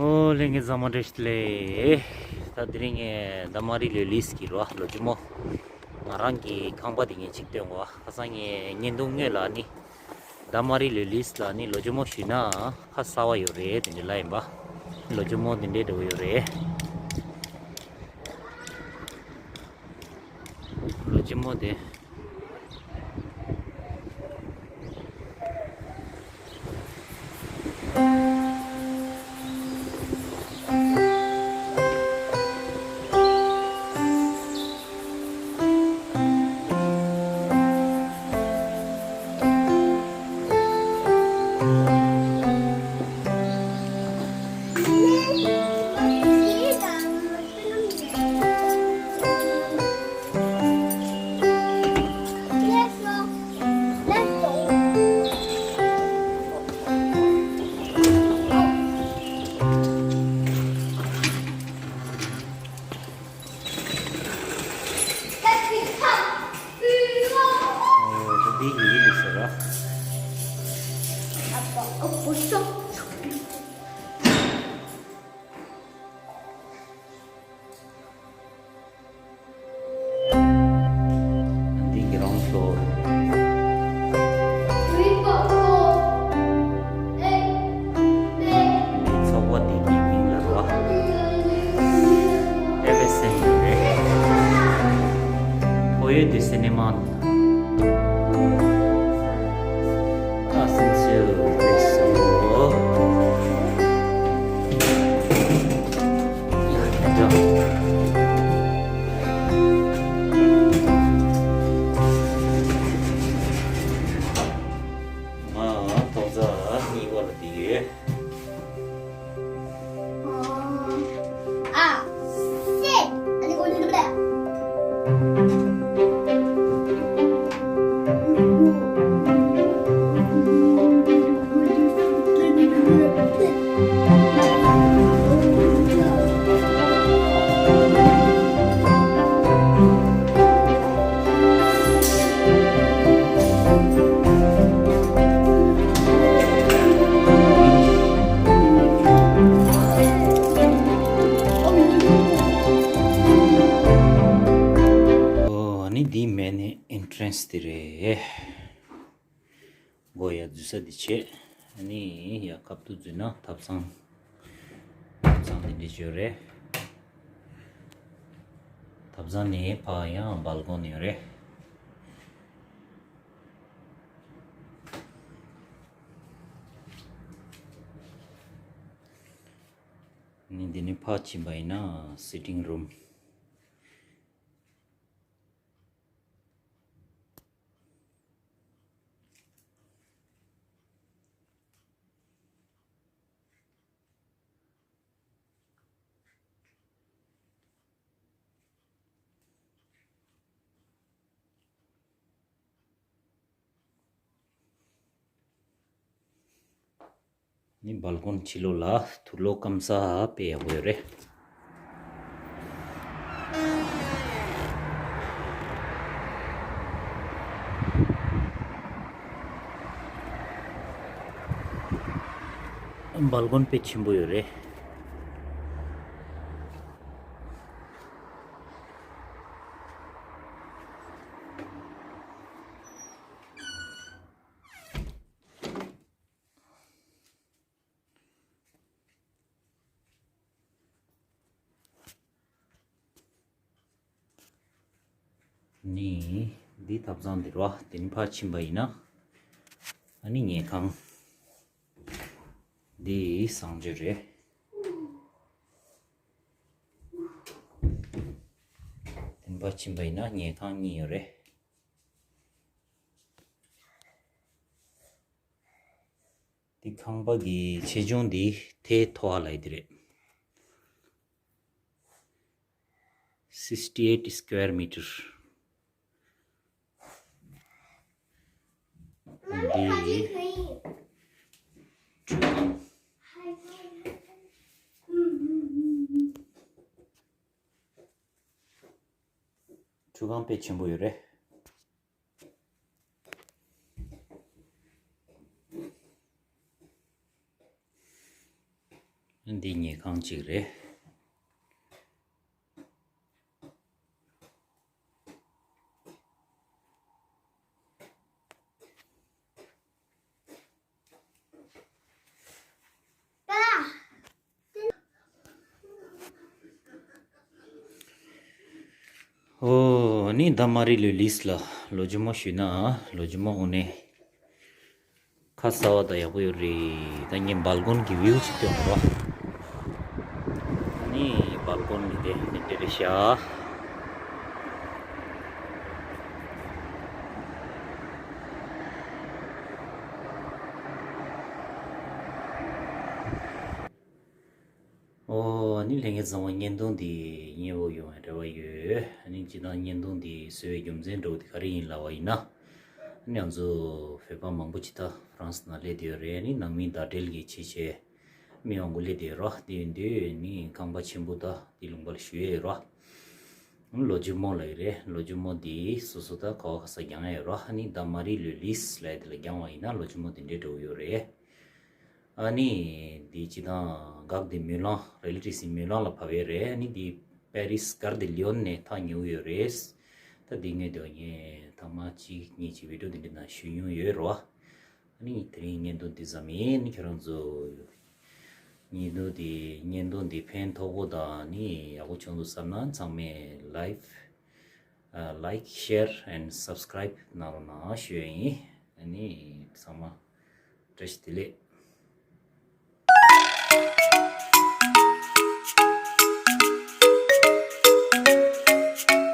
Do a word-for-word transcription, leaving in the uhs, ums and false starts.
ཨོ་ལྷན་རྒྱས་ཚང་མ་བཀྲ་ཤིས་བདེ་ལེགས། ད་དེ་རིང་ངས་དྷ་མ་རི་ལོ་ལིས་ཀྱི་རོ་ལོ་ཇོ་མོ། ང་རང་གི་ཁང་པ་དེ་ངས་ཅིག་སྟོན་གོ། ཁ་སང་ངས་བརྙན་ཐུང་སྔོན་ལ་ནི། དྷ་མ་རི་ལོ་ལིས་ལ་ནི་ལོ་ཇོ་མོ་ཞུས་ན་ཁ་གསལ་བ་ཡོད་རེད། དེ་འདྲ་ལབ་ཡིན་པ། ལོ་ཇོ་མོ་དེ་འདྲའི་འདྲ་བོ་ཡོད་རེད། ལོ་ཇོ་མོ་དེ། འདི་ཡི་གེ་འདི་ཟེར་ར། འདི་གི་རང་ཚོ། ཚོགས་པ་འདི་གི་མིང་ལ་རོ། ཨེབ་ཨེས་ཨེམ་རེད། ཐོ་ཡོ་དི་སི་ནི་མ། ཨ་སིན་སི་རེད་སོ། ང་ཐོག་ས་གཉིས་པ་ལ་བསྡད་ཡོད། ཨ། སེ། ཨ་ནི་ཀོ་ནི་འདུག་ལ། ཨོ་ཨ་ནི་འདི་མེན་ཨེན་ཊི་རན་སི་དེ་རེད། སྒོ་ཡར་འཛུལ་ས་འདི་བྱས། ཨ་ནི་ཡར་ཁ་ཐུག་འཛུལ་ན་ཐབ་ཚང་། ཐབ་ཚང་འདི་འདྲ་ཅིག་ཡོད་རེད། ཐབ་ཚང་ནས་ཕར་ཡང་སྦལ་ཀོ་ནི་ཡོད་རེད། ཨ་ནི་འདི་ནས་ཕར་ཕྱིན་པ་ཡིན་ན་སི་ཊིང་རུམ། ནི་སྦལ་ཀོན་ཕྱི་ལོགས་ལ་དུག་ལོག་སྐམ་ས་དཔེ་ཡག་པོ་ཡོད་རེད། སྦལ་ཀོན་དཔེ་ཆེན་པོ་ཡོད་རེད། ནི། འདི་ཐབ་ཚང་འདི་རེད་བ། དེ་ནི་ཕར་ཕྱིན་པ་ཡིན་ན། ཨ་ནི་ཉལ་ཁང་། འདི་གསང་སྤྱོད་རེད། དེ་ནི་ཕར་ཕྱིན་པ་ཡིན་ན་ཉལ་ཁང་གཉིས་ཡོད་རེད། འདི་ཁང་པ་གི་ཆེ་ཆུང་འདི་ཐེ་མཐོ་བ་ལབ་ཡ་དེ་རེད། sixty eight square meter། འདི་ཁྲུས་ཁང་། ཁྲུས་ཁང་དཔེ་ཆེན་པོ་ཡོད་རེད། འདི་ཉལ་ཁང་གཅིག་རེད། ཨོ་ནི་ད་མ་རི་ལུས་ལིས་ལ་ལོ་ཇི་མོ་ཞུས་ན་ལོ་ཇི་མོ་འོ་ནས། ཁ་གསལ་བ་དང་ཡག་པོ་ཡོད་རེད། ད་ངས་སྦལ་ཀོན་གྱི་བིའུ་ཅིག་སྟོན་རོགས། ཨ་ནི་སྦལ་ཀོན་གྱི་དེ་དེ་འདྲ་རེད་ཤག་ཨོ་ཨ་ནི་ལྷན་རྒྱས་ཚང་མ་བརྙན་ཐུང་འདི་མཉེས་པོ་ཡོང་བའི་རེ་བ་ཡོད། ཨ་ནི་སྤྱིར་བཏང་བརྙན་ཐུང་འདི་བཟོ་བའི་རྒྱུ་མཚན་འདྲ་བོ་དེ་ག་རེ་ཡིན་ལབ་པ་ཡིན་ན། ཨ་ནི་ང་ཚོ་བོད་པ་མང་པོ་ཅིག་ད་ཧྥ་རན་སི་ནང་སླེབས་བསྡད་ཡོད་རེད། ཨ་ནི་ནང་མི་ཟླ་སྒྲིལ་གྱི་ཆེད་བྱས་མི་མང་པོ་སླེབས་བསྡད་ཡོད་རེད། དེ་ཡིན་དུས་ཨ་ནི་ཁང་པ་ཆེན་པོ་ད་དེ་ལུང་པ་ལ་ཞུ་ཡས་ཡོད་རེད། ཨ་ནི་ལོ་ཇི་མོ་ལབ་ཡོད་རེད། ལོ་ཇི་མོ་འདི་སོ་སོ་ད་ག་བ་ག་ས་རྒྱག་ཡས་ཡོད་རེད། ཨ་ནི་ད་མ་རི་ལུས་ལིས་ལབ་ཡས་དེ་ལ་རྒྱག་པ་ཡིན་ན་ལོ་ཇི་མོ་དེ་འདྲའི་འགྲོ་གི་ཡོད་རེད། ཨ་ནི་འདི་སྤྱིར་བཏང་གག་འདི་མིལ་ལན་རེ་ལི་ཊིབ་སི་མིལ་ལན་ལ་བབས་ཡས་རེད། ཨ་ནི་འདི་པེ་རིས་གར་དི་ལི་ཡོན་ནས་ཐག་ཉེ་བོ་ཡོད་རེད། ད་འདི་ངས་དོ་ངས་ཐ་མ་གཅིག་གཉིས་ཀྱི་བི་ཌིའོ་འདི་འདྲ་ནང་ཞུས་མྱོང་ཡོད་རེད་བ། ཨ་ནི་དེ་རིང་བརྙན་ཐུང་འདི་ཙམ་ཡིན། ཨ་ནི་ཁྱེད་རང་ཚོ་བརྙན་ཐུང་འདི་བརྙན་ཐུང་འདི་ཕན་ཐོགས་པོ་དང་ཨ་ནི་ཡག་པོ་བྱུང་འདུག་བསམ་ན་ཚང་མས་ལའིཀ་ཨ། like, share and subscribe གནང་རོགས་གནང་ཞུ་ཡ་ཡིན། ཨ་ནི་ཚང་མ་བཀྲ་ཤིས་བདེ་ལེགས།